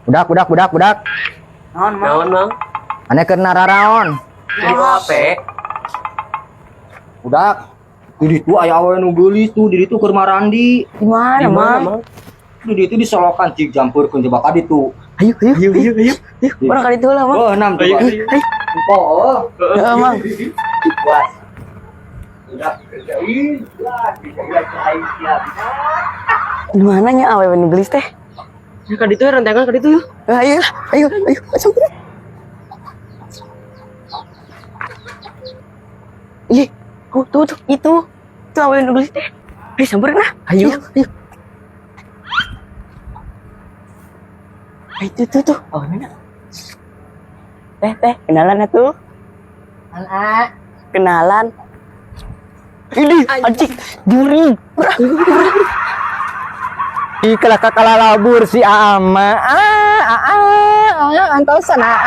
Budak, budak, budak, budak. Naon, Mang? Naon, Mang? Maneh keur nararaon? Di HP. Budak. Di ditu aya awewe nu geulis tuh, di ditu keur marandi. Di mana, Di mana, Mang? Mang? Di ditu di solokan, cik jampeurkeun coba ka ditu. Ayo, ayo, ayo, ayo, ayo. Urang ka ditu lah, Mang. Oh, enam Ayo, coba. ayo. Empo, oh. Ya, Mang. Puas. Udah kerjain. Lah, bisa aing siap. Di mana nya awewe nu geulis teh? Ya ka ditu ya, rentengan ka ditu yuk. Ayo, ayo, ayo, samperin. Ih, oh, tuh, tuh, itu. Itu awewe nu geulis teh. Ayo samperin lah. Ayo. Ayo. Ayo, tuh, tuh, tuh. Oh, mana? Teh, teh, kenalan atuh. Kenalan. Ini anjing, juri. Ih, kalah kalah labur si Ama. Ah, ah, ah, ah, antosan ah.